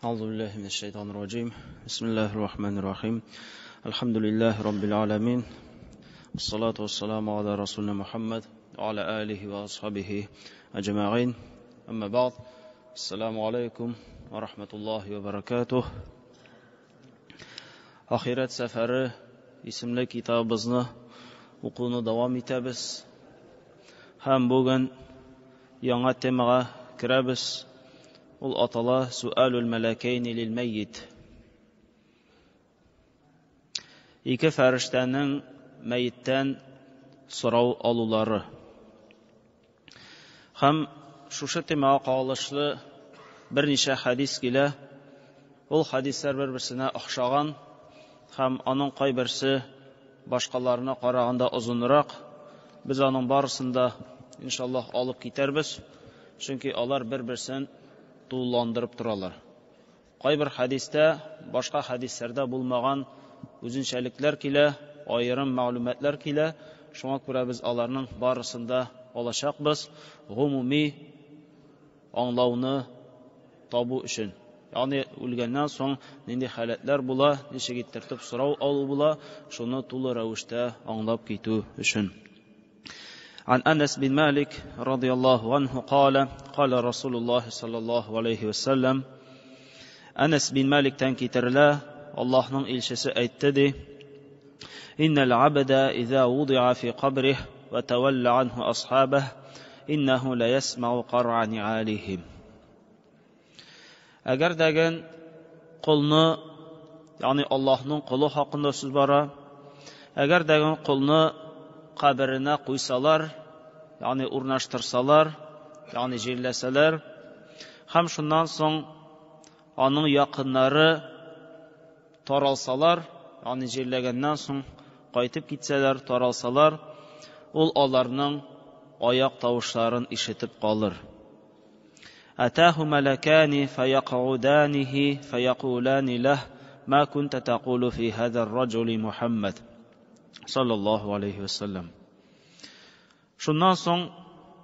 أعوذ بالله من الشيطان الرجيم. بسم الله الرحمن الرحيم. الحمد لله رب العالمين. والصلاة والسلام على رسولنا محمد وعلى آله وأصحابه أجمعين. أما بعد، السلام عليكم ورحمة الله وبركاته. Ahiret seferi isimli kitabımızны укуны дәвам итәбез. Һәм бүген яңа темага керәбез. Ул атала Суалul малакайни лил мәйит. Ике фәрештәнең мәйеттән сорау алулары. Һәм шушы темага кагылышлы берничә хәдис килә. Ул хәдисләр бер-берсенә охшаган һәм аның кайберсе башкаларына караганда озынрак. Без аның барысын да иншаллаһ алып китәрбез, чөнки алар бер-берсен тулыландырып торалар. Кайбер хәдистә башка хәдисләрдә булмаган үзенчәлекләр килә, аерым мәгълүматлар килә. Шуңа күрә без аларның барысын да алачакбыз, гомуми аңлауны табу өчен. Ягъни үлгәннән соң нинди халәтләр була, ничек иттереп сорау алу була, шуны тулы рәвештә аңлап китү өчен. عن أنس بن مالك رضي الله عنه قال قال رسول الله صلى الله عليه وسلم. أنس بن مالك китерелә, Аллаһның илчесе әйтте ди: إن العبد إذا وضع في قبره وتولى عنه أصحابه إنه لا يسمع قرع نعالهم. Әгәр дәген колны, ягъни Аллаһның колы хакында сүз бара, әгәр дәген колны каберенә куйсалар, ягъни урнаштырсалар, ягъни җирләсәләр, һәм шуннан соң аның якыннары таралсалар, ягъни җирләгәннән соң кайтып китсәләр, таралсалар, ул аларның аяк тавышларын ишетеп калыр. أتاه ملكان فيقعدانه فيقولان له ما كنت تقول في هذا الرجل محمد صلى الله عليه وسلم. Шуннан соң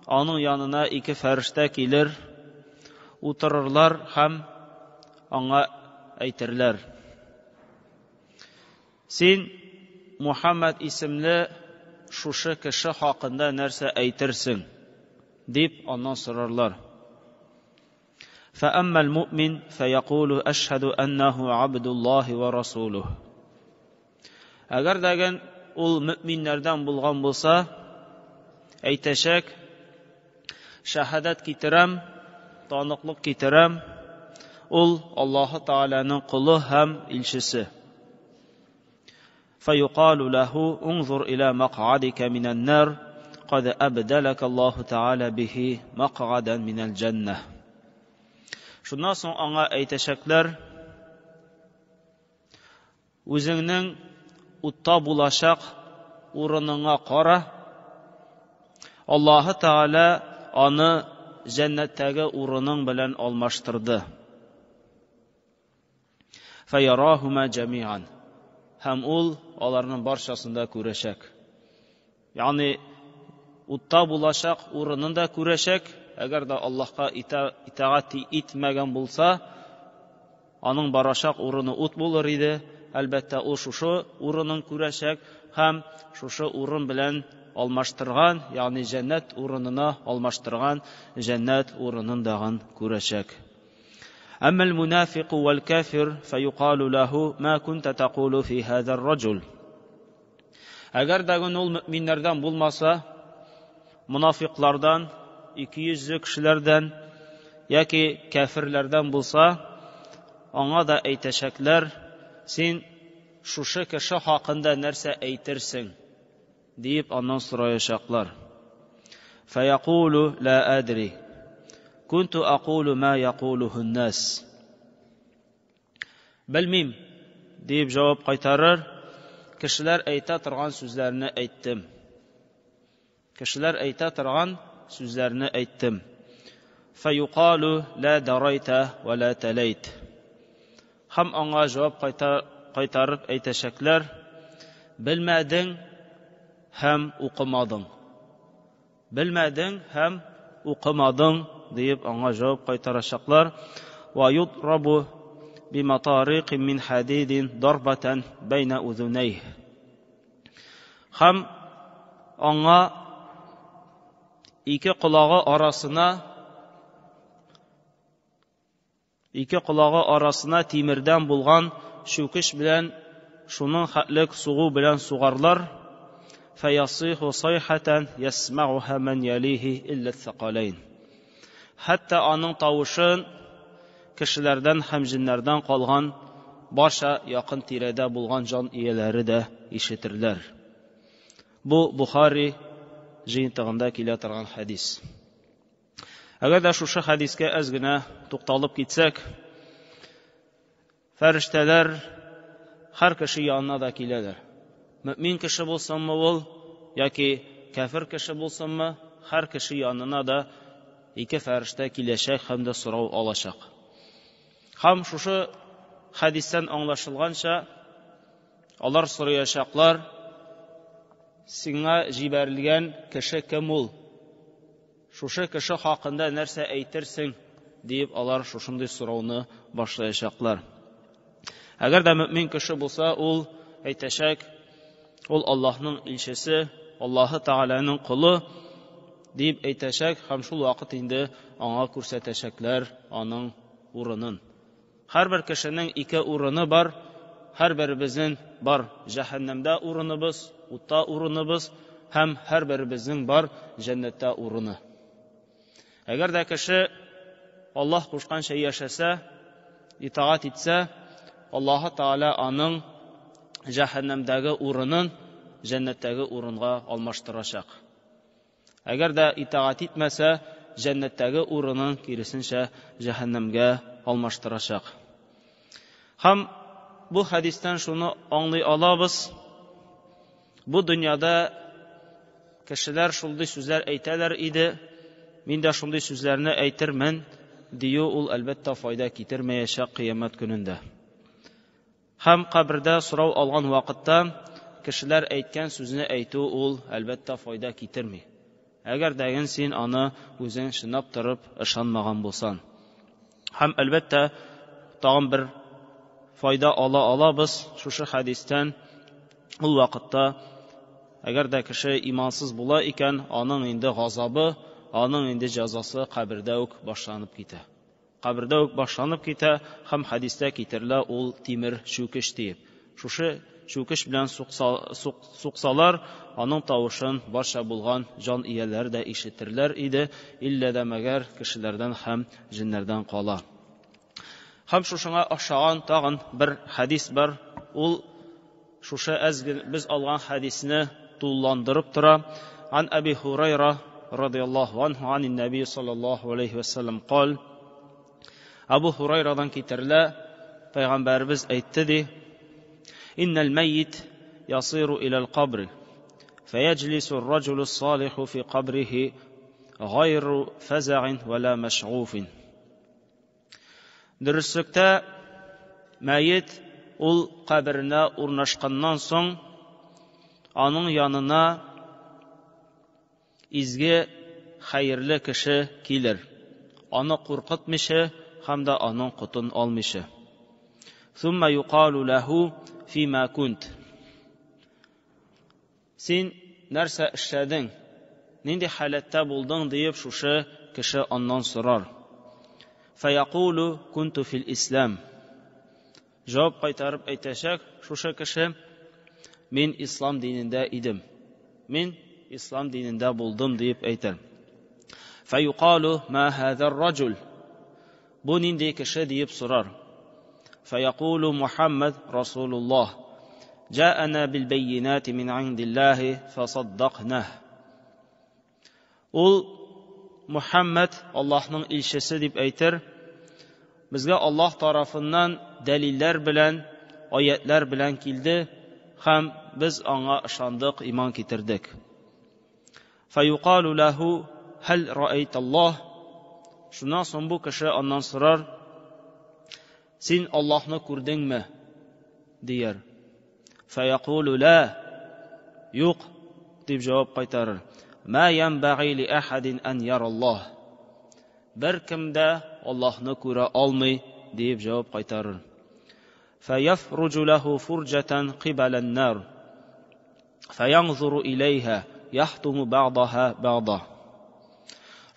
аның янына ике фәрештә килер, утырырлар һәм аңа әйтерләр: Син Мухаммад исемле шушы кеше хакында нәрсә әйтерсең? Дип аннан сорарлар. فأما المؤمن فيقول أشهد أنه عبد الله ورسوله. Әгәр дәген ул мөминнәрдән булган булса, әйтәчәк: шәһадәт китерәм, таныклык китерәм, ул Аллаһы Тааляның колы һәм илчесе. فيقال له انظر إلى مقعدك من النار قد أبدلك الله تعالى به مقعدا من الجنة. Шуннан соң аңа әйтәчәкләр: үзеңнең утта булачак урыныңа кара, Аллаһы Тааля аны җәннәттәге урының белән алмаштырды. Фаярахума җамиан. Һәм ул аларның барчасын да күрәчәк. Ягъни утта булачак урынын да күрәчәк. Әгәр дә Аллаһка итагать итмәгән булса, аның барачак урыны ут булыр иде. Әлбәттә, ул шушы урынын күрәчәк һәм шушы урын белән алмаштырган, ягъни җәннәт урынына алмаштырган җәннәт урынын дагын күрәчәк. أما المنافق والكافر فيقال له ما كنت تقول في هذا الرجل. Әгәр дә ул мөминнәрдән булмаса, мунафиклардан, ике йөзле кешеләрдән яки кәферләрдән булса, аңа да әйтәчәкләр: син шушы кеше хакында нәрсә әйтерсең? Дип аннан сораячаклар. فيقول لا أدري كنت أقول ما يقوله الناس. Белмим, дип җавап кайтарыр, кешеләр әйтә торган сүзләрне әйттем. Кешеләр әйтә торган сүзләрне әйттем. فيقال لا دريت ولا تليت. Һәм аңа җавап кайтарып әйтәчәкләр: белмәдең һәм укымадың. Белмәдең һәм укымадың дип аңа җавап кайтарачаклар. Ва юдрабу بمطاريق من حديد ضربة بين أذنيه. Һәм аңа ике колагы арасына ике колагы арасына тимердән булган чүкеч белән шуның хәтлек сугу белән сугарлар. Фаясиху сайхатан ясмауха ман ялихи илля сакалайн. Хәтта аның тавышын кешеләрдән һәм җиннәрдән калган барча якын тирәдә булган җан ияләре дә ишетерләр. Бу Бухари җыентыгында килә торган хәдис. Әгәр дә шушы хәдискә әз генә тукталып китсәк, фәрештәләр һәр кеше янына да киләләр. Мөмин кеше булсынмы ул, яки кәфер кеше булсынмы, һәр кеше янына да ике фәрештә киләчәк һәм дә сорау алачак. Һәм шушы хәдистән аңлашылганча, алар сораячаклар, сиңа җибәрелгән кеше кем ул? Шушы кеше хакында нәрсә әйтерсең? Дип алар шушындый сорауны башлаячаклар. Әгәр дә мөмин кеше булса, ул әйтәчәк, ул Аллаһның илчесе, Аллаһы Тәгаләнең колы дип әйтәчәк һәм шул вакыт инде аңа күрсәтәчәкләр аның урынын. Һәрбер кешенең ике урыны бар, һәрберебезнең бар җәһәннәмдә урыныбыз, утта урыныбыз һәм һәрберебезнең бар җәннәттә урыны. Әгәр дә кеше Аллаһ кушканча яшәсә, итагать итсә, Аллаһы Тәгалә аның җәһәннәмдәге урынын җәннәттәге урынга алмаштырачак. Әгәр дә итагать итмәсә, җәннәттәге урынын киресенчә җәһәннәмгә алмаштырачак. Һәм бу хәдистән шуны аңлый алабыз: бу дөньяда кешеләр шундый сүзләр әйтәләр иде, мин дә шундый сүзләрне әйтермен, дию ул әлбәттә файда китермәячәк кыямәт көнендә. Һәм кабердә сорау алган вакытта кешеләр әйткән сүзне әйтү ул әлбәттә файда китерми. Әгәр дәген син аны үзең чынлап торып ышанмаган булсаң. Һәм әлбәттә тагын бер файда ала алабыз шушы хәдистән. Ул вакытта әгәр дә кеше имансыз була икән, аның инде газабы, аның инде җәзасы кабердә үк башланып китә. Кабердә үк башланып китә һәм хәдистә китерелә ул тимер чүкеч диеп. Шушы чүкеч белән суксалар, аның тавышын барча булган җан ияләре дә ишетерләр иде, иллә дә мәгәр кешеләрдән һәм җеннәрдән кала. Һәм шушыңа охшаган тагын бер хәдис бар. Ул шушы әз без алган хәдисне тулыландырып тора. Ан Әби Һурайра радияллаһу анһу анин нәби саллаллаһу алейхи ва саллям кал. Абу Һурайрадан китерелә, пәйгамбәребез әйтте ди: Иннал мәйит ясиру илал кабри. فيجلس الرجل الصالح في قبره غير فزع ولا مشغوف. Дөреслектә мәет ул каберенә урнашканнан соң аның янына изге хәерле кеше килер. Аны куркытмыйча һәм дә аның котын алмыйча. Thumma yuqalu lahu fima kunt. Син нәрсә эшләдең? Нинди халәттә булдың диеп шушы кеше аннан сорар. Фаякулу кунту фил ислам. Җавап кайтарып әйтәчәк шушы кеше: Мин ислам динендә идем. Мин ислам динендә булдым диеп әйтер. Фаюкалу ма хазар раҗул. Бу нинди кеше диеп сорар. Фаякулу Мухаммад Расулуллаһ. Җаана бил бәйинати мин индиллаһи фасаддакнах. Ул Мухаммад Аллаһның илчесе дип әйтер. Безгә Аллаһ тарафыннан дәлилләр белән, аятлар белән килде һәм без аңа ышандык, иман китердек. Фаюкалу лаху хәл раайталлаһ. Шуннан соң бу кеше аннан сорар: Син Аллаһны күрдеңме? Дияр. Фаякулу ла. Юк, дип җавап кайтарыр. Ма янбагый ли ахадин ан яраллаһ. Бер кем дә Аллаһны күрә алмый, дип җавап кайтарыр. فيفرج له فرجة قبل النار فينظر إليها يحطم بعضها بعضا.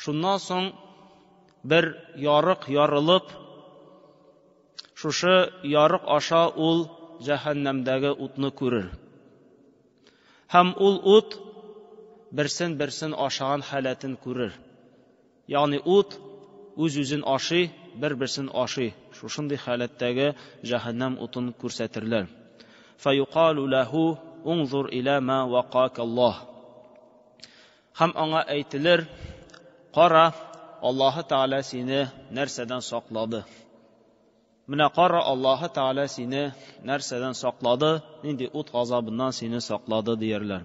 Шуннан соң бер ярык ярылып, шушы ярык аша ул җәһәннәмдәге утны күрер. Һәм ул ут берсен-берсен ашаган халәтен күрер. Ягъни ут үз-үзен ашый, бер-берсен ашый. Шушындый халәттәге җәһәннәм утын күрсәтерләр. Фаюкалу лаху унзур иля ма вакака Аллаһ. Һәм аңа әйтелер: Кара, Аллаһы Тәгалә сине нәрсәдән саклады? Менә кара, Аллаһы Тәгалә сине нәрсәдән саклады, нинди ут газабыннан сине саклады, диярләр.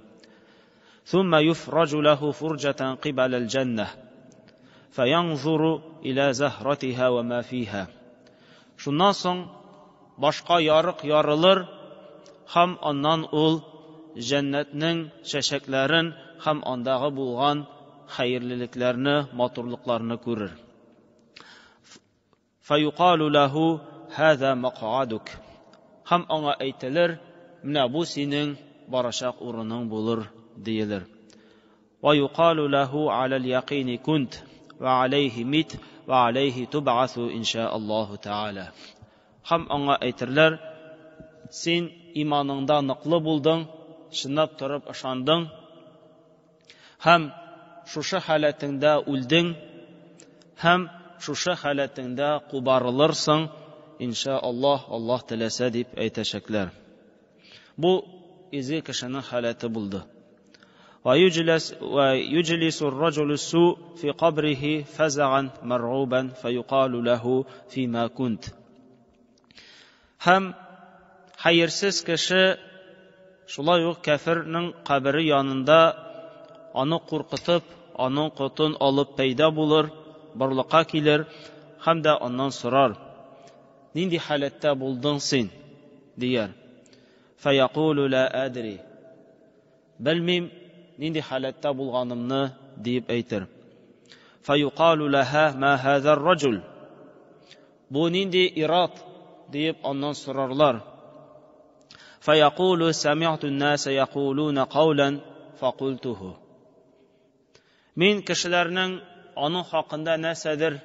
ثم يفرج له فرجة قبل الجنة فينظر إلى زهرتها وما فيها. Шуннан соң башка ярык ярылыр һәм аннан ул җәннәтнең чәчәкләрен һәм андагы булган хәерлелекләрне, матурлыкларны күрер. Фаюкалу лаху һаза макъадук. Һәм аңа әйтелер, менә бу синең барачак урының булыр, диелер. Ва юкалу лаху алал якини кунт ва алейхи мит ва алейхи туб'асу инша Аллаху Тааля. Һәм аңа әйтерләр, син иманыңда ныклы булдың, чынлап торып ышандың һәм шушы халәтеңдә үлдең һәм шушы халәтеңдә кубарылырсың, инша Аллаһ, Аллаһ теләсә, дип әйтәчәкләр. Бу изге кешенең халәте булды. ويجلس الرجل السوء في قبره فزعا مرعوبا فيقال له فيما كنت. Һәм хәерсез кеше шулай ук кәфирнең кабере янында аны куркытып, аның котын алып пәйда булыр, барлыкка килер һәм дә аннан сорар: Нинди халәттә булдың син? Дияр. Фаякулу ла адри. Белмим, нинди халәттә булганымны, диеп әйтер. Фаюкалу лаха ма хазар раджул. Бу нинди ират, диеп аннан сорарлар. Фаякулу сами'ту an-наса якулуна каулан факултуху. Мин кешеләрнең аның хакында нәрсәдер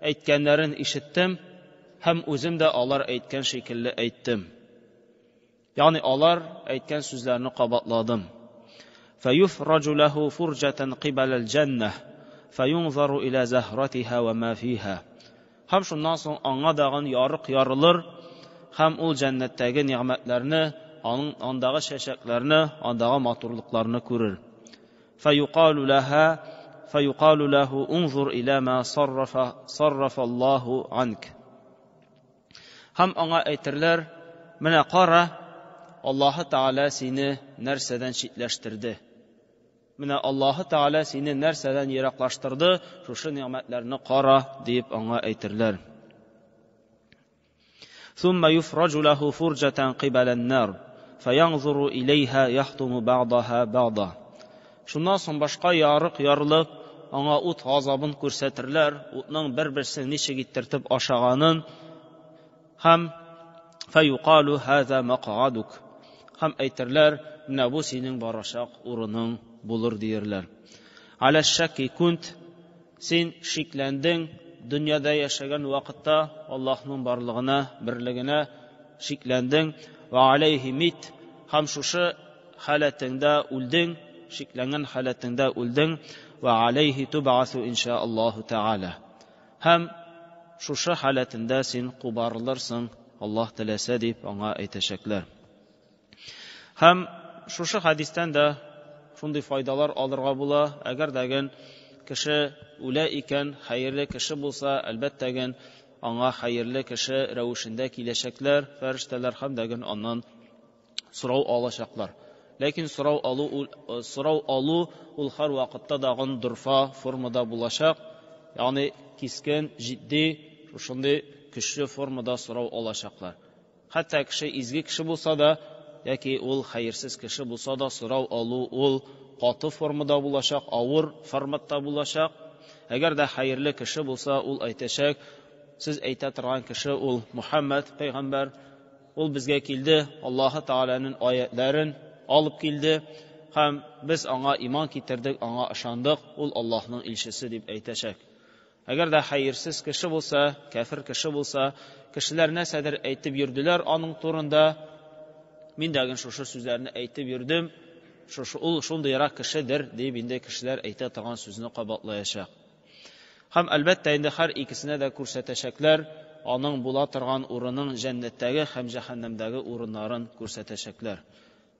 әйткәннәрен ишеттем һәм үзем дә алар әйткән шикелле әйттем. Ягъни алар әйткән сүзләрне кабатладым. فيفرج له فرجة قبل الجنة فينظر إلى زهرتها وما فيها. Һәм шуннан соң аңа дагын ярык ярылыр һәм ул җәннәттәге нигъмәтләрне, аның андагы чәчәкләрне, андагы матурлыкларны күрер. فيقال لها فيقال له انظر إلى ما صرف الله عنك. Һәм аңа әйтерләр, менә кара, Аллаһы Тәгалә сине нәрсәдән читләштерде. Менә Аллаһы Тәгалә сине нәрсәдән ераклаштырды, шушы нигъмәтләрне кара, дип аңа әйтерләр. ثم يفرج له فرجة قبل النار فينظر إليها يحطم بعضها بعضا. Шуннан соң башка ярык ярылып, аңа ут газабын күрсәтерләр, утның бер-берсен ничек иттертеп ашаганын һәм фаюкалу һаза макъадук. Һәм әйтерләр, менә бу синең барачак урының булыр, диярләр. Аля шакки кунт, син шикләндең, дөньяда яшәгән вакытта Аллаһның барлыгына, берлегенә шикләндең, ва алейхи мит, һәм шушы халәтеңдә үлдең, шикләнгән халәтеңдә үлдең, ва алейхи туб'асу инша Аллаһу Тааля. Һәм шушы халәтендә син кубарылырсың, Аллаһ теләсә, дип аңа әйтәчәкләр. Һәм шушы хадистән дә шундый файдалар алырга була. Әгәр дәген кеше үлә икән, хәерле кеше булса, әлбәттәген аңа хәерле кеше рәвешендә киләчәкләр, фәрештәләр һәм дәген аннан сорау алачаклар. Ләкин сорау алу ул һәр вакытта дагын дурфа формада булачак, ягъни кискен, җитди, шушындый көчле формада сорау алачаклар. Хәтта кеше изге кеше булса да, яки ул хәерсез кеше булса да, сорау алу ул каты формада булачак, авыр форматта булачак. Әгәр дә хәерле кеше булса, ул әйтәчәк, сез әйтә торган кеше ул Мухаммад пәйгамбәр, Ул безгә килде, Аллаһы Тәгаләнең аятларын алып килде һәм без аңа иман китердек, аңа ышандык, ул Аллаһның илчесе дип әйтәчәк. Әгәр дә хәерсез кеше булса, кәфер кеше булса, кешеләр нәрсәдер әйтеп йөрделәр аның турында, мин дә шушы сүзләрне әйтеп йөрдем, шушы ул шундыйрак кешедер дип инде кешеләр әйтә торган сүзне кабатлаячак. Һәм әлбәттә инде һәр икесенә дә күрсәтәчәкләр, аның була торган урынын җәннәттәге һәм җәһәннәмдәге урыннарын күрсәтәчәкләр.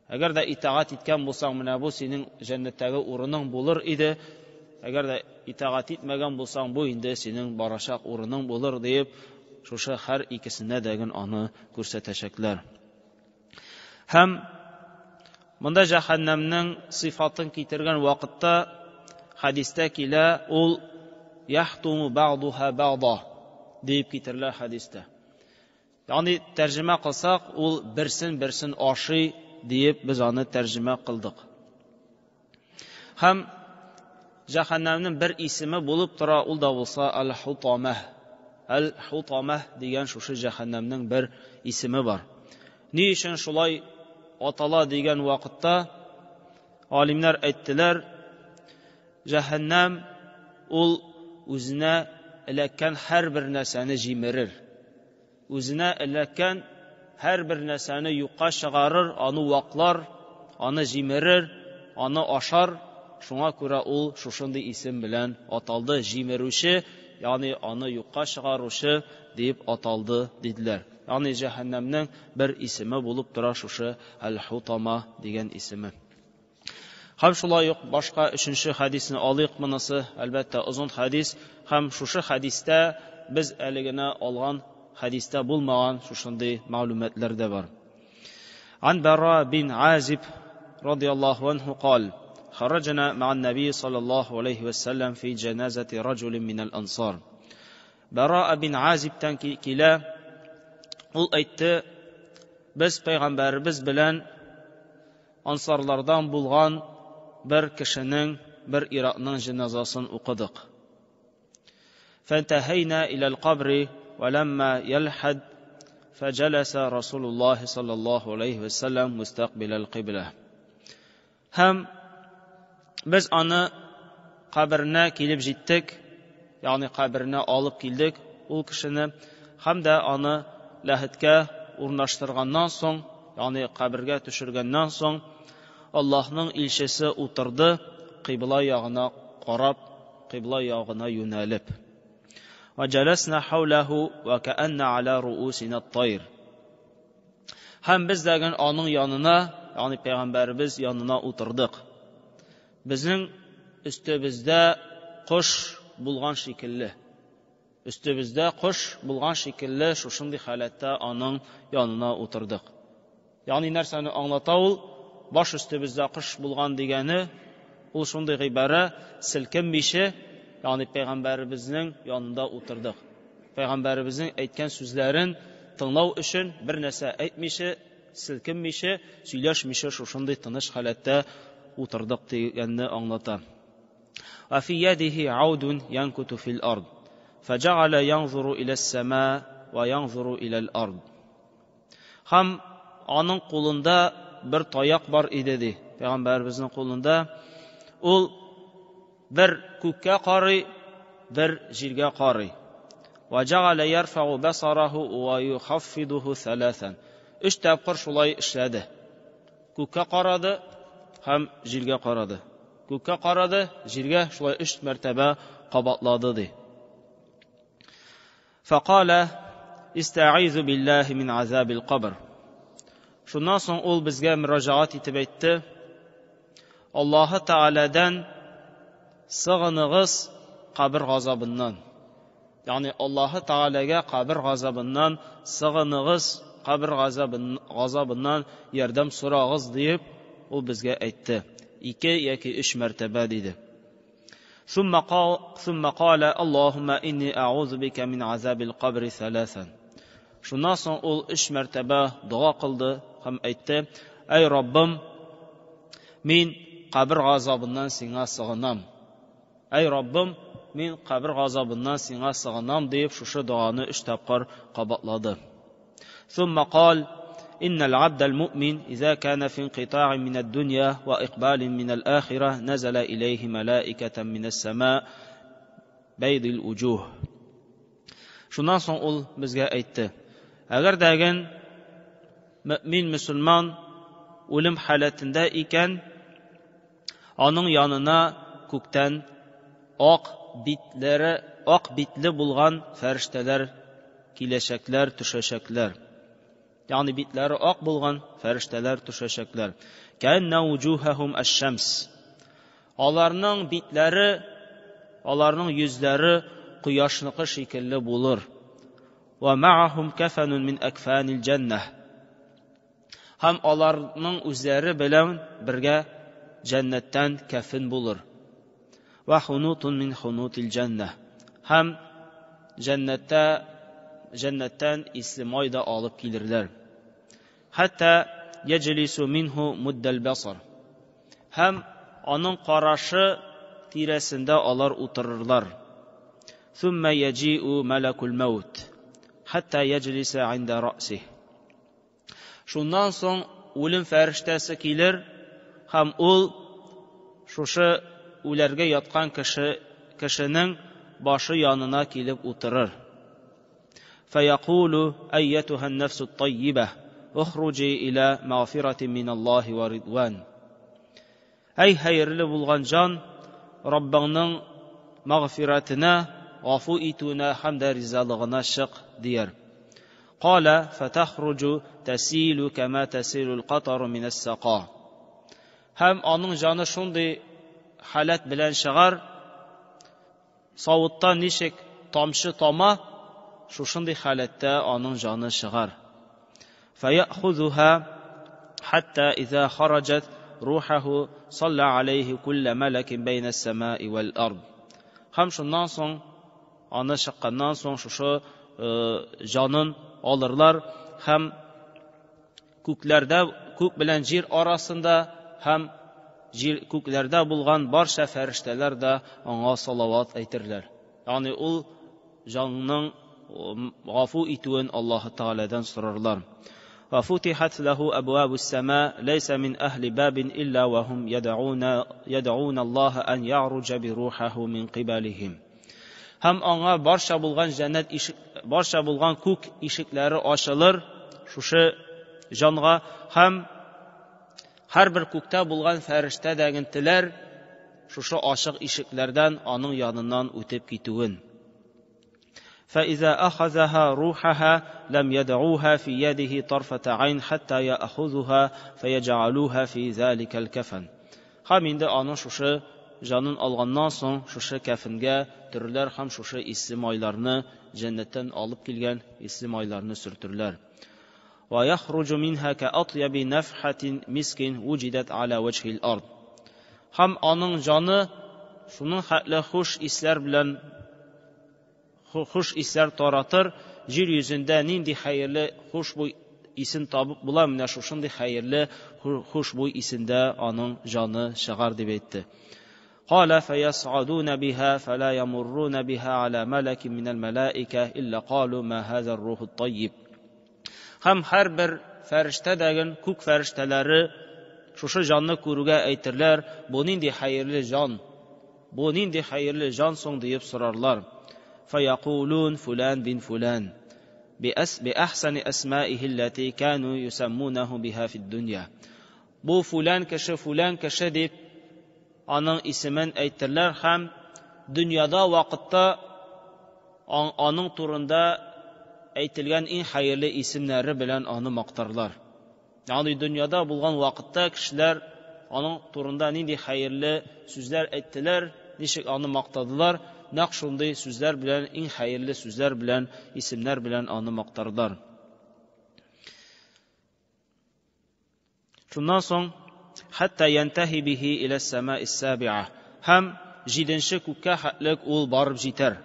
Әгәр дә итагать иткән булсаң, менә бу синең җәннәттәге урының булыр иде. Әгәр дә итагать итмәгән булсаң, бу инде синең барачак урының булыр диеп, шушы һәр икесенә дә аны күрсәтәчәкләр. Һәм монда җәһәннәмнең сыйфатын китергән вакытта хәдистә килә, ул яхтуму бa'duha ba'da дип китерелә хәдистә. Ягъни тәрҗемә кылсак, ул берсен берсен ашый диеп без аны тәрҗемә кылдык. Һәм җәһәннәмнең бер исеме булып тора, ул да булса аль-хутамah. Аль-хутамah дигән шушы җәһәннәмнең бер исеме бар. Ни өчен шулай атала дигән вакытта алимнәр әйттеләр, җәһәннәм ул үзенә эләккән һәрбер нәрсәне җимерер. Үзенә эләккән һәрбер нәрсәне юкка чыгарыр, аны ваклар, аны җимерер, аны ашар. Шуңа күрә ул шушындый исем белән аталды, җимерүче, ягъни аны юкка чыгаручы дип аталды диделәр. Ягъни җәһәннәмнең бер исеме булып тора шушы Әл-Хутама дигән исеме. Һәм шулай ук башка өченче хәдисне алыйк, монысы әлбәттә озын хәдис, һәм шушы хәдистә без әле генә алган хәдистә булмаган шушындый мәгълүматлар да бар. Ан Бара бин Азиб радияллаһу анху قال: خرجنا مع النبي صلى الله عليه وسلم في جنازة رجل من الأنصار. Бара бин Азибтән килә, ул әйтте, без пәйгамбәребез белән ансарлардан булган бер кешенең, бер ир-атның җеназасын укыдык. فانتهينا إلى القبر ولما يلحد فجلس رسول الله صلى الله عليه وسلم مستقبل القبلة. Һәм без аны каберенә килеп җиттек, ягъни каберенә алып килдек ул кешене, һәм дә аны ләхеткә урнаштырганнан соң, ягъни кабергә төшергәннән соң, Аллаһның илчесе утырды, кыйбла ягына карап, кыйбла ягына юнәлеп. وجلسنا حوله وكأن على رؤوسنا الطير. Һәм без дә аның янына, ягъни пәйгамбәребез янына утырдык. Безнең өстебездә кош булган шикелле. Өстебездә кош булган шикелле шушындый халәттә аның янына утырдык. Ягъни нәрсәне аңлата ул? Баш өстебездә кош булган дигәне, ул шундый гыйбарә, селкенмичә, ягъни пәйгамбәребезнең янында утырдык. Пәйгамбәребезнең әйткән сүзләрен тыңлау өчен бер нәрсә әйтмичә, селкенмичә, сөйләшмичә шушындый тыныч халәттә утырдык дигәнне аңлата. وفي يده عود ينكت في الأرض فجعل ينظر إلى السماء وينظر إلى الأرض. Һәм аның кулында бер таяк бар иде ди. Пәйгамбәребезнең кулында ул бер күккә карый, бер җиргә карый. وجعل يرفع بصره ويخفضه ثلاثا. Өч тапкыр шулай эшләде. Күккә карады һәм җиргә карады. Күккә карады, җиргә шулай өч мәртәбә кабатлады ди. فقال استعيذ بالله من عذاب القبر. Шуннан соң ул безгә мөрәҗәгать итеп әйтте: Аллаһы Тәгаләдән сыгыныгыз кабер газабыннан. Ягъни Аллаһы Тәгаләгә кабер газабыннан сыгыныгыз, кабер газабыннан ярдәм сорагыз диеп ул безгә әйтте. 2 яки 3 мәртәбә диде. ثم قال اللهم إني أعوذ بك من عذاب القبر ثلاثا. Шуннан соң ул 3 мәртәбә дога кылды һәм әйтте: Әй Раббым, мин кабер газабыннан сиңа сыгынам. Әй Раббым, мин кабер газабыннан сиңа сыгынам дип шушы доганы 3 тапкыр кабатлады. ثم قال إن العبد المؤمن إذا كان في انقطاع من الدنيا وإقبال من الآخرة نزل إليه ملائكة من السماء بيض الوجوه. Шуннан соң ул безгә әйтте: әгәр дәген мөмин мөселман үлем халәтендә икән, аның янына күктән ак битләре, ак битле булган фәрештәләр киләчәкләр, төшәчәкләр. Ягъни битләре ак булган фәрештәләр төшәчәкләр. Кәннә вуҗухахум аш-шамс. Аларның битләре, аларның йөзләре кояшныкы шикелле булыр. Ва маахум кафанун мин акфанил җәннәһ. Һәм аларның үзләре белән бергә җәннәттән кәфен булыр. Ва хунутун мин хунутил җәннәһ. Һәм җәннәттә җәннәттән исле май да алып килерләр. Хәтта яҗлису минһу муддал басар. Һәм аның карашы тирәсендә алар утырырлар. Thumma yaji'u malakul maut hatta yajlisa 'inda ra'sih. Шуннан соң үлем фәрештәсе килер һәм ул шушы үләргә яткан кеше кешенең башы янына килеп утырыр. فيقول أيتها النفس الطيبة اخرجي إلى مغفرة من الله ورضوان. Әй хәерле булган җан, Раббыңның мәгъфиратына, гафу итүенә һәм дә ризалыгына чык, дияр. قال فتخرج تسيل كما تسيل القطر من السقا. Һәм аның җаны шундый халәт белән чыгар, савыттан ничек тамчы тама, шушындый халәттә аның җаны чыгар. فيأخذها حتى إذا خرجت روحه صلى عليه كل ملك بين السماء والأرض. Һәм шуннан соң аны чыкканнан соң шушы җанын алырлар һәм күкләрдә, күк белән җир арасында һәм җир күкләрдә булган барча фәрештәләр дә аңа салават әйтерләр. Ягъни ул җанның гафу итүен Аллаһ Тәгаләдән сорарлар. وفتحت له أبواب السماء ليس من أهل باب إلا وهم يدعون الله أن يعرج بروحه من قبلهم. Һәм аңа барча булган җәннәт ишек, барча булган күк ишекләре ачылыр шушы җанга, һәм һәрбер күктә булган фәрештә дәген теләр шушы ачык ишекләрдән аның яныннан үтеп китүен. فإذا أخذها روحها لم يدعوها في يده طرفة عين حتى يأخذها فيجعلوها في ذلك الكفن. Һәм инде аның шушы җанын алганнан соң шушы кәфенгә төрерләр һәм шушы исле майларны җәннәттән алып килгән исле майларны сөртерләр. ويخرج منها كأطيب نفحة مسك وجدت على وجه الأرض. Һәм аның җаны шуның хәтле хуш исләр белән хуш исләр таратыр, җир йөзендә нинди хәерле хушбуй исен табып була, менә шушындый хәерле хушбуй исендә аның җаны чыгар дип әйтте. قال فيصعدون بها فلا يمرون بها على ملك من الملائكة إلا قالوا ما هذا الروح الطيب. Һәм һәрбер фәрештә дәген күк фәрештәләре шушы җанны күрүгә әйтерләр, бу нинди хәерле җан, бу нинди хәерле җан соң диеп сорарлар. فيقولون فلان بن فلان بأحسن أسمائه التي كانوا يسمونه بها في الدنيا. Бу фулан кеше, фулан кеше дип аның исемен әйтерләр һәм дөньяда вакытта аның турында әйтелгән иң хәерле исемнәре белән аны мактарлар. Ягъни дөньяда булган вакытта кешеләр аның турында нинди хәерле сүзләр әйттеләр, ничек аны мактадылар, нәкъ шундый сүзләр белән, иң хәерле сүзләр белән, исемнәр белән аны мактарлар. Шуннан соң хәтта янтаһи бихи иля ас-самаи ас-сабиа, һәм җиденче күккә хәтлек ул барып җитәр.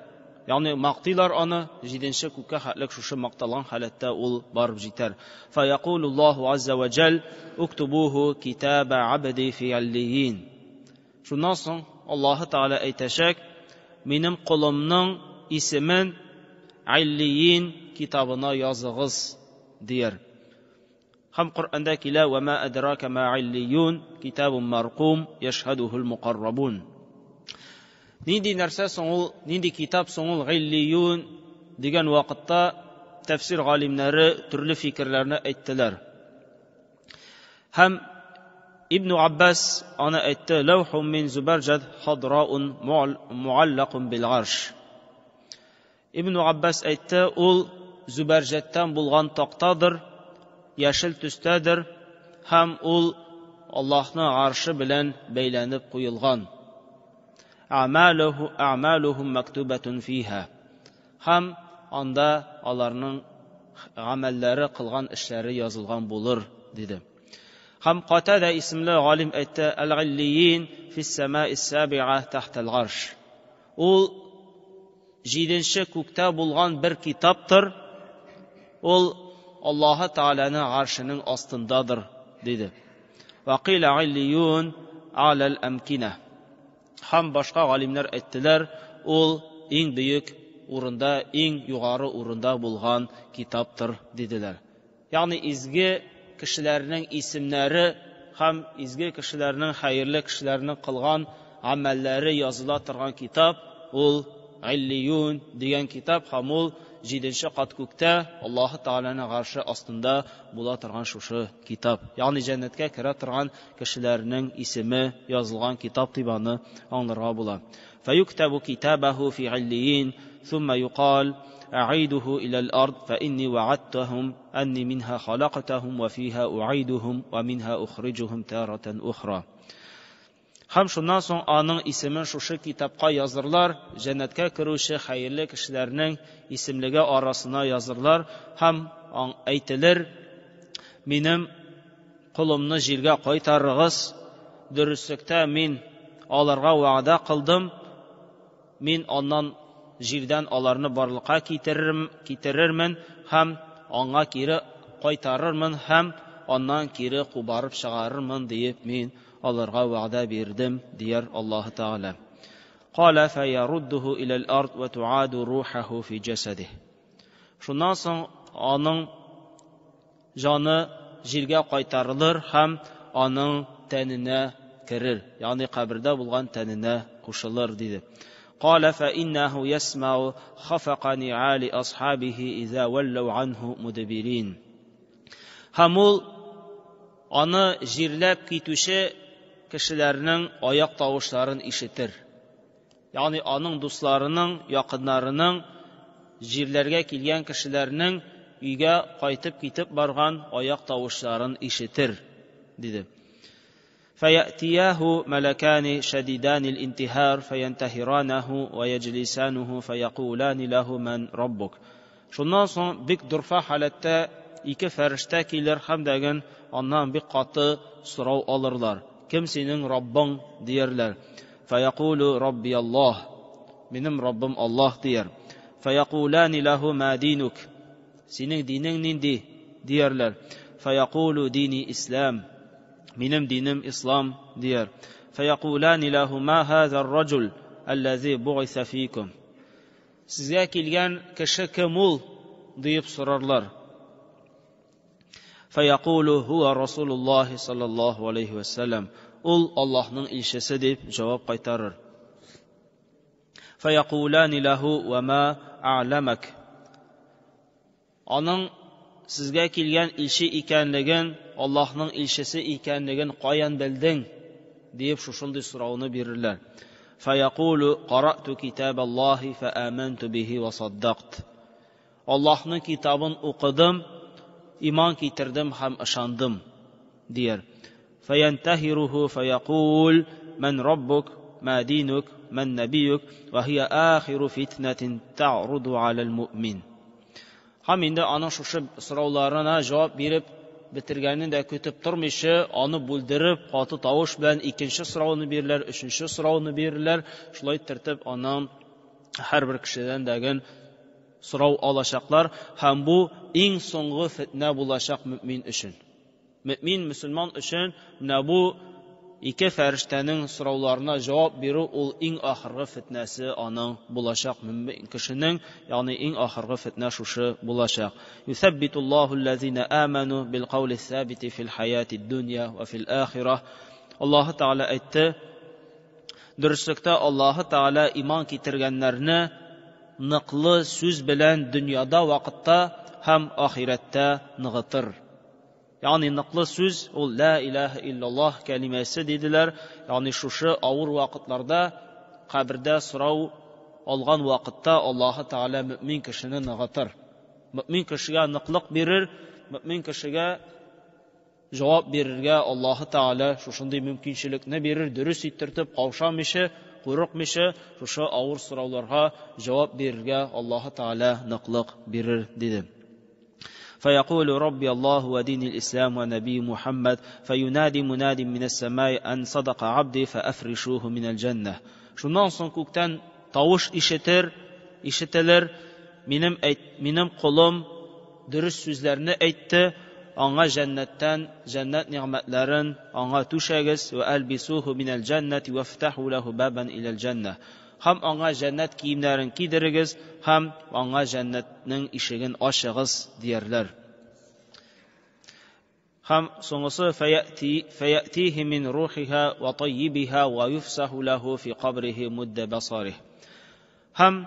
Ягъни мактыйлар аны, җиденче күккә хәтлек шушы макталган халәттә ул барып җитәр. Фаякулуллаһу азза ва җал уктубуху китаба абди фи аллиин. Шуннан соң Аллаһы Тәгалә әйтәчәк, минем колымның исемен Аллиин китабына языгыз, дияр. Һәм Коръәндә килә: "Ва ма адрака ма иллиюн, китабун маркум, яшһадухул мукаррабун". Нинди нәрсә соң ул, нинди китап соң ул иллиюн дигән вакытта тәфсир галимнәре төрле фикерләрне әйттеләр. Һәм Ибн Аббас аны әйтте: "Лаухум мин зубарҗад хадраун муаллакун бил арш". Ибн Аббас әйтте, ул зубарҗаттан булган тактадыр, яшел төстәдер һәм ул Аллаһның аршы белән бәйләнеп куелган. A'maluhu a'maluhum maktubатун фиха. Һәм анда аларның гамәлләре, кылган эшләре язылган булыр, диде. Һәм Катада исемле галим әйтте: "Әл-иллиин фис-самаис сабиа тахтал арш". Ул җиденче күктә булган бер китаптыр. Ул Аллаһы Тәгаләнең аршының астындадыр, диде. Ва кыйла иллиюн алал амкина. Һәм башка галимнәр әйттеләр, ул иң бөек урында, иң югары урында булган китаптыр, диделәр. Ягъни изге кешеләрнең исемнәре һәм изге кешеләрнең, хәерле кешеләрнең кылган гамәлләре языла торган китап ул Иллиюн дигән китап һәм ул җиденче кат күктә Аллаһы Тәгаләнең гарше астында була торган шушы китап. Ягъни җәннәткә керә торган кешеләрнең исеме язылган китап дип аны аңларга була. فيكتب كتابه في عليين ثم يقال أعيده إلى الأرض فإني وعدتهم أني منها خلقتهم وفيها أعيدهم ومنها أخرجهم تارة أخرى. Һәм шуннан соң аның исемен шушы китапка язырлар, җәннәткә керүче хәерле кешеләрнең исемлеге арасына язырлар һәм әйтелер: минем колымны җиргә кайтарыгыз, дөреслектә мин аларга вәгъдә кылдым, мин аннан җирдән аларны барлыкка китерермен һәм аңа кире кайтарырмын һәм аннан кире кубарып чыгарырмын диеп мин аларга вәгъдә бирдем, дияр Аллаһы Тәгалә. Кала фаяруддуху илал ард ва туаду рухаху фи җасадих. Шуннан соң аның җаны җиргә кайтарылыр һәм аның тәненә керер, ягъни кабердә булган тәненә кушылыр, диде. قال فإنه يسمع خفق نعال أصحابه إذا ولوا عنه مدبرين. Һәм ул аны җирләп китүче кешеләрнең аяк тавышларын ишетер. Ягъни аның дусларының, якыннарының, җирләргә килгән кешеләрнең өйгә кайтып китеп барган аяк тавышларын ишетер, диде. فيأتياه ملكان شديدان الانتهار فينتهرانه ويجلسانه فيقولان له من ربك. Шуннан соң бик дорфа халәттә ике фәрештә килер һәм дәген аннан бик каты сорау алырлар. Кем синең Раббың, диярләр. فيقول ربي الله. Минем Раббым Аллаһ, дияр. فيقولان له ما دينك. Синең динең нинди, диярләр. فيقول ديني إسلام. Минем динем ислам, дияр. فيقولان له ما هذا الرجل الذي بعث فيكم. Сезгә килгән кеше кем ул, диеп сорарлар. فيقول هو رسول الله صلى الله عليه وسلم. Ул Аллаһның илчесе дип җавап кайтарыр. فيقولان له وما أعلمك. Аның сезгә килгән илче икәнлеген, Аллаһның илчесе икәнлеген каян белдең, диеп шушындый сорауны бирерләр. فيقول قرأت كتاب الله فآمنت به وصدقت. Аллаһның китабын укыдым, иман китердем һәм ышандым, дияр. فينتهره فيقول من ربك ما دينك من نبيك وهي آخر فتنة تعرض على المؤمن. Һәм инде аның шушы сорауларына җавап биреп бетергәнен дә көтеп тормыйча, аны бүлдереп, каты тавыш белән икенче сорауны бирерләр, өченче сорауны бирерләр. Шулай тертеп аның һәрбер кешедән дәген сорау алачаклар һәм бу иң соңгы фитнә булачак мөмин өчен. Мөмин мөселман өчен менә бу ике фәрештәнең сорауларына җавап бирү ул иң ахыргы фитнәсе аның булачак мөмин кешенең, ягъни иң ахыргы фитнә шушы булачак. Юсаббитуллаһу аллазина аману бил каули сабити фил хаяти дунья ва фил ахирah. Аллаһы Тәгалә әйтте, дөреслектә Аллаһы Тәгалә иман китергәннәрне ныклы сүз белән дөньяда вакытта һәм ахирәттә ныгытыр. Ягъни ныклы сүз ул ла илаһа иллаллаһ кәлимәсе диделәр. Ягъни шушы авыр вакытларда кабердә сорау алган вакытта Аллаһы Тәгалә мөмин кешене ныгытыр. Мөмин кешегә ныклык бирер, мөмин кешегә җавап бирергә Аллаһы Тәгалә шушындый мөмкинчелекне бирер, дөрес иттертеп, каушамыйча, курыкмыйча, шушы авыр сорауларга җавап бирергә Аллаһы Тәгалә ныклык бирер, диде. فيقول ربي الله ودين الإسلام ونبي محمد فينادي مناد من السماء أن صدق عبدي فأفرشوه من الجنة. Шуннан соң күктән тавыш ишетер, ишетелер, минем минем колым дөрес сүзләрне әйтте, аңа җәннәттән җәннәт нигъмәтләрен аңа түшәгез, ва албисуху минәл җәннәти вафтаху лаху бабан иләл җәннә. Һәм аңа җәннәт киемнәрен кидерегез, һәм аңа җәннәтнең ишеген ачыгыз, диярләр. Һәм соңгысы фәяти мин рухиха ва таййибиха ва юфсаху лаху фи кабрихи мудда басарих. Һәм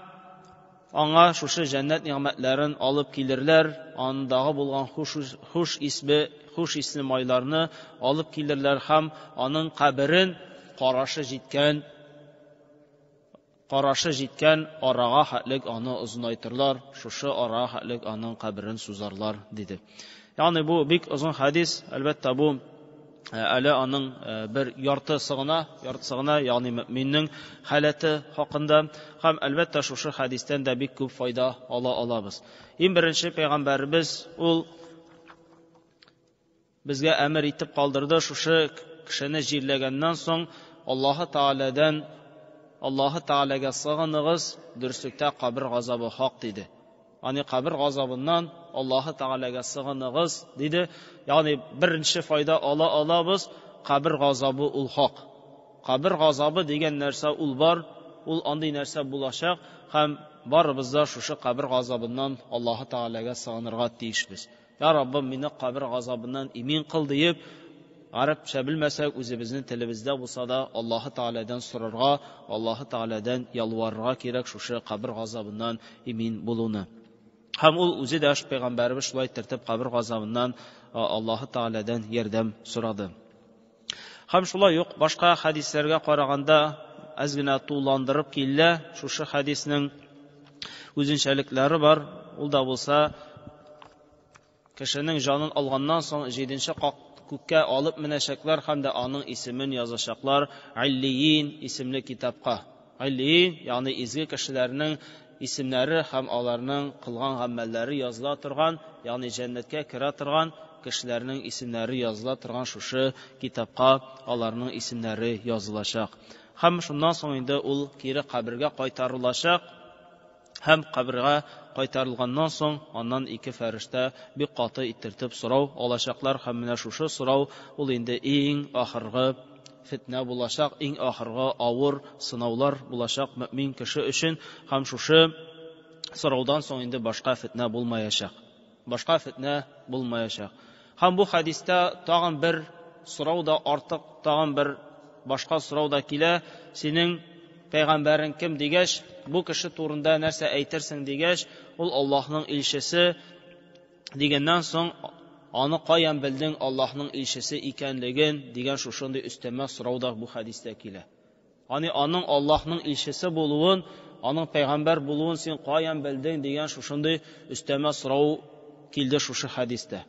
аңа шушы җәннәт нигъмәтләрен алып килерләр, андагы булган хуш исле, хуш исле майларны алып килерләр һәм аның каберен карашы җиткән арага хәтлек аны озынайтырлар, шушы арага хәтлек аның каберен сузарлар, диде. Ягъни бу бик озын хадис, әлбәттә бу әле аның бер яртысы гына, ягъни мөминнең халәте хакында, һәм әлбәттә шушы хадистән дә бик күп файда ала алабыз. Иң беренче пәйгамбәребез ул безгә әмер итеп калдырды, шушы кешене җирләгәннән соң Аллаһы Тәгаләдән, Аллаһы Тәгаләгә сыгыныгыз, дөреслектә кабер газабы хак, диде. Ягъни кабер газабыннан Аллаһы Тәгаләгә сыгыныгыз, диде. Ягъни беренче файда ала алабыз, кабер газабы ул хак. Кабер газабы дигән нәрсә ул бар, ул андый нәрсә булачак һәм барыбыз да шушы кабер газабыннан Аллаһы Тәгаләгә сыгынырга тиешбез. Я Раббым, мине кабер газабыннан имин кыл диеп, гарәпчә белмәсәк, үзебезнең телебездә булса да Аллаһы Тәгаләдән сорарга, Аллаһы Тәгаләдән ялварырга кирәк шушы кабер газабыннан имин булуны. Һәм ул үзе дә пәйгамбәребез шулай тертеп кабер газабыннан Аллаһы Тәгаләдән ярдәм сорады. Һәм шулай ук башка хәдисләргә караганда әз генә тулыландырып килә, шушы хәдиснең үзенчәлекләре бар. Ул да булса кешенең җанын алганнан соң 7-нче күккә алып менәчәкләр һәм дә аның исемен язачаклар Аллиин исемле китапка. Аллиин, ягъни изге кешеләрнең исемнәре һәм аларның кылган гамәлләре языла торган, ягъни җәннәткә керә торган кешеләрнең исемнәре языла торган шушы китапка аларның исемнәре язылачак. Һәм шуннан соң инде ул кире кабергә кайтарылачак. Һәм кабергә кайтарылганнан соң аннан ике фәрештә бик каты иттертеп сорау алачаклар һәм менә шушы сорау ул инде иң ахыргы фитнә булачак, иң ахыргы авыр сынаулар булачак мөмин кеше өчен һәм шушы сораудан соң инде башка фитнә булмаячак. Башка фитнә булмаячак. Һәм бу хәдистә тагын бер сорау да артык, тагын бер башка сорау да килә. Синең пәйгамбәрең кем дигәч, бу кеше турында нәрсә әйтерсең дигәч, ул Аллаһның илчесе дигәннән соң, аны каян белдең Аллаһның илчесе икәнлеген дигән шушындый өстәмә сорау да бу хәдистә килә. Ягъни аның Аллаһның илчесе булуын, аның пәйгамбәр булуын син каян белдең дигән шушындый өстәмә сорау килде шушы хәдистә.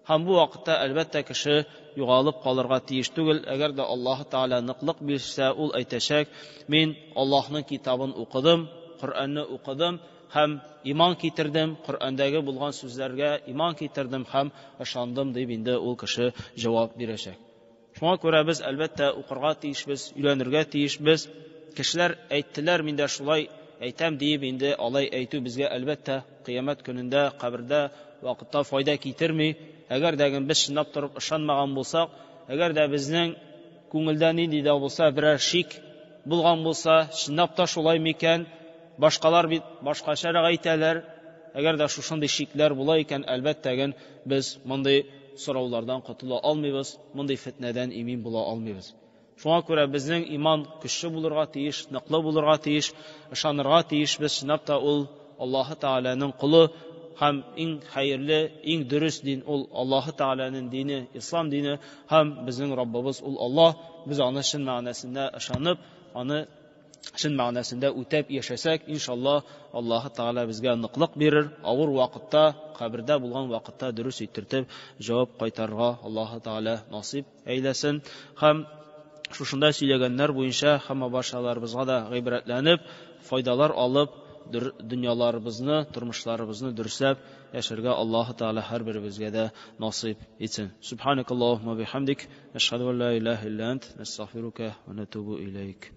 Һәм бу вакытта әлбәттә кеше югалып калырга тиеш түгел. Әгәр дә Аллаһ Тәгалә ныклык бирсә, ул әйтәчәк: "Мин Аллаһның китабын укыдым, Коръәнне укыдым һәм иман китердем, Коръәндәге булган сүзләргә иман китердем һәм ышандым" дип инде ул кеше җавап бирәчәк. Шуңа күрә без әлбәттә укырга тиешбез, өйрәнергә тиешбез. Кешеләр әйттеләр, мин дә шулай әйтәм диеп инде алай әйтү безгә әлбәттә кыямәт көнендә, кабердә вакытта файда китерми. Әгәр дә без чынлап торып ышанмаган булсак, әгәр дә безнең Күңелдә нинди дә булса берәр шик булган булса, чынлап та шулай микән? Башкалар бит башкачарак әйтәләр. Әгәр дә шушындый шикләр була икән, әлбәттә, без мондый сораулардан котыла алмыйбыз, мондый фетнәдән имин була алмыйбыз. Шуңа күрә безнең иман көчле булырга тиеш, ныклы булырга тиеш, ышанырга тиешбез, чынлап та ул Аллаһы Тәгаләнең колы һәм иң хәерле, иң дөрес дин ул Аллаһы Тәгаләнең дине, ислам дине һәм безнең Раббыбыз ул Аллаһ. Без аны чын мәгънәсендә ышанып, аны чын мәгънәсендә үтәп яшәсәк, иншалла, Аллаһы Тәгалә безгә ныклык бирер, авыр вакытта, кабердә булган вакытта дөрес иттереп җавап кайтарырга Аллаһы Тәгалә насыйп әйләсен. Һәм шушында сөйләгәннәр буенча һәм барчаларыбызга да гыйбрәтләнеп, файдалар алып, дөньяларыбызны, тормышларыбызны дөресләп яшәргә Аллаһы Тәгалә һәрберебезгә дә насыйп итсен. Субханакаллаһумма бихамдик, ашһаду ан ла илаһа илля ант, настагъфирука ва натубу илейк.